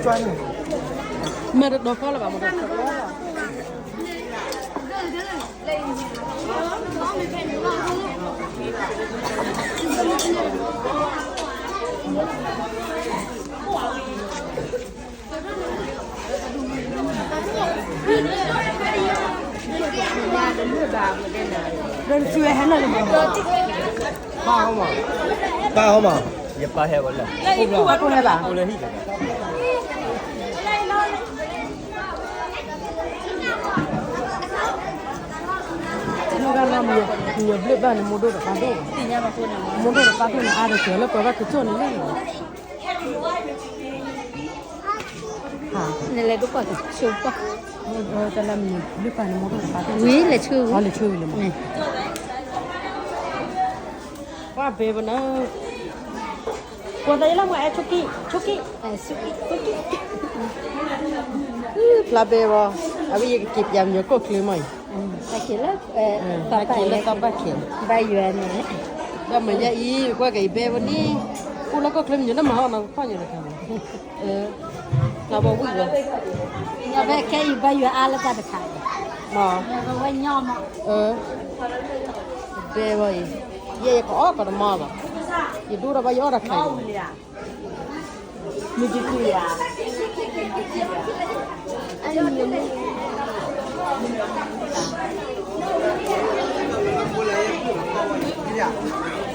မ့ၢ်တဒိးကီလၢၤဘၣ်မ့ၢ် ပၢ်ဟီမး, ပၢ်ဟီမး, ယပၢ်ဟဲဝဲလၢ, အိၣ်လၢဟံၣ်လီၤ, မ့ၢ်ဘျုးဘၣ်န့ၣ် မိၢ်ဒိၣ်တပၢ်ဒိၣ်, မိၢ်ဒိၣ်တပၢ်ဒိၣ်န့ၣ် အါတစၢၤလၢပှၤဘၣ်ကစီၣ်န့ၣ်လီၤ. နလဲၤဒိၣ်ပှၢ်ကဆိပှၢ်, တလၢမံၤ ဘျုးပၢ်န့ၣ်မိၢ်ဒိၣ်တပၢ်ဒိၣ်, ဝံၤလဲၤဆူ, လဲၤဆူလၢမး, ပှၢ်ဘဲပနၢ်, ပှၤသးယလၢမ့ၢ်အဲဆိကံ, ဆိကံ, ဖျါဘဲဘၣ်, အဝဲယကက့ၤပျးမညီကိၣ်ချၢမးအံၤ, က့ၤလၢသီဘၣ်ခဲ, ဘၣ်ယွၤန့ၣ်, ဒီးမ့ၢ်ယဲအံၤ ကွၢ်က့ၤယဘဲဘၣ်န့ၣ်, အိၣ်လၢကိၣ်ချၢမညီန့ၣ်မၤဟီၣ်နီၤခီၣ်ညီတခါန့ၣ်, လီၤဘၣ်ဝံၣ်လီၤ, ယဘဲခဲအံၤဘၣ်ယွၤအါလၢတၢ်တခါ, ဝဲညီမး, ဘဲဘၣ်အံၤ, ယဲယကအီၣ်ကီးတမီၢ်ဘၣ်, ယဒိၣ်ဒီးဘၣ်ယအီၣ်တၢ်ခါအံၤ အီၣ်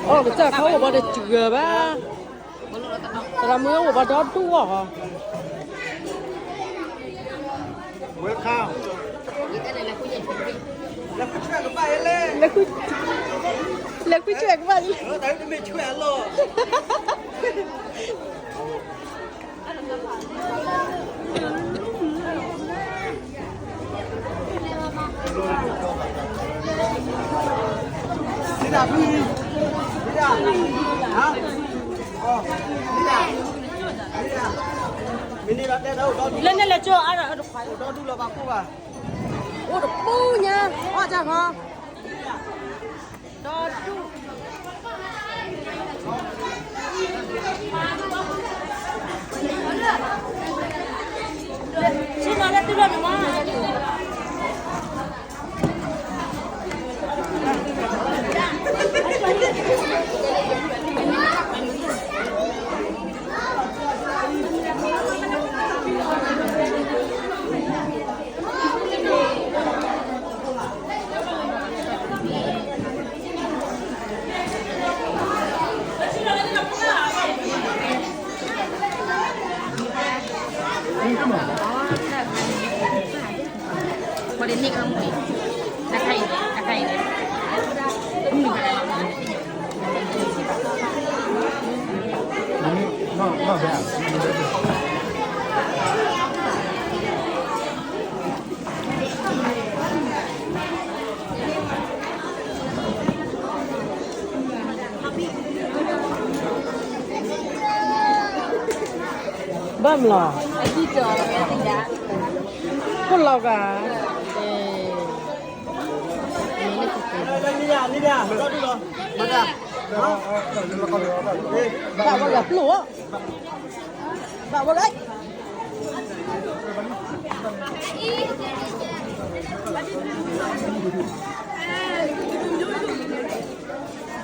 ကစၢ်ခါအိၣ်ဘၣ်တစှၤဘၣ်, သရၣ်မုၣ်အိၣ်ဘၣ်ဒီဒူၣ်အီၣ်, လဲၤကွၢ်ဆွဲကဘၣ်လံ, လၢန့ၣ်လဲၤကၠိအါဒီးတခွါ, အိၣ်တပူၤညါ, အီၣ်တၢ်ခီ, ဒီဒူၣ် ဆ့ၣ်နီၤလၢတုၤလီၤန့ၣ်မး, ဘၣ်မလီၤ, ကိၣ်လီၤဂၤ, ဘၣ်ဝဲဂၤ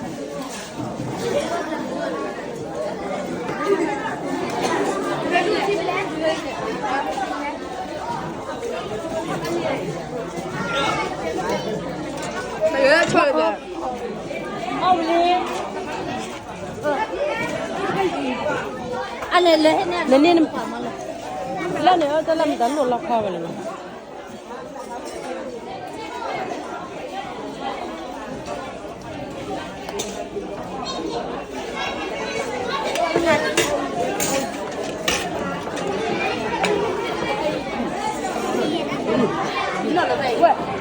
ပျိၢ်, ဘၣ်ဝဲဂၤ နန့ၣ်, လၢန့ၣ် တၢ်လၢမတၤလိၣ်လီၤခီဝဲလဲၣ်နီၤ.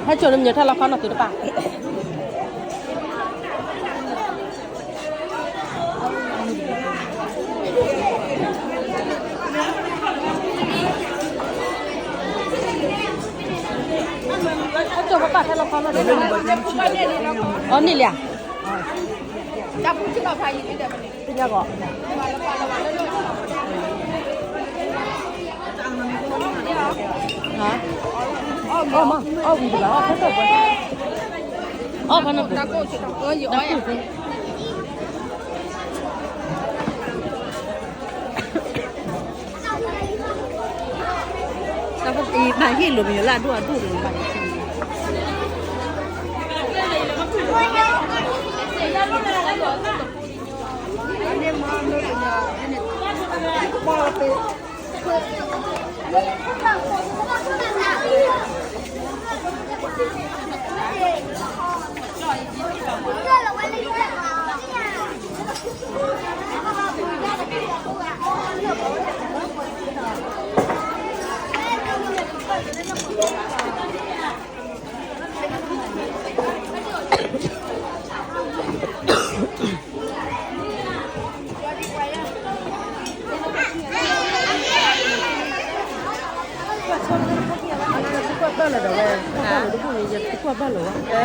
ဟဲစိာ်န့ၣ်မ့ၢ်ထီၣ်လီၤခီနီၤသုတပၢ်. အီၤန့ၣ်လံဧါ, သ့ၣ်ညါကီး. အီၣ်မး, အီၣ်ဝံၤတဘၣ်, အီၣ်ဖဲတၢ်ဘၣ်, အီၣ်ဖဲနတၢ်ကိၢ်, တၢ်ကိၢ်ဖဲ တၢ်ဟ့ၣ်လိာ်မ့ၢ်လၢအဒိၣ်အဒိၣ်န့ၣ်ဘၣ်န့ၣ် ကွၢ်ဘၣ်လီၤဒီးဝဲ, ကွၢ်ဘၣ်လီၤတဘူၣ်န့ၣ် ယကွၢ်ဘၣ်လီၤဝဲ.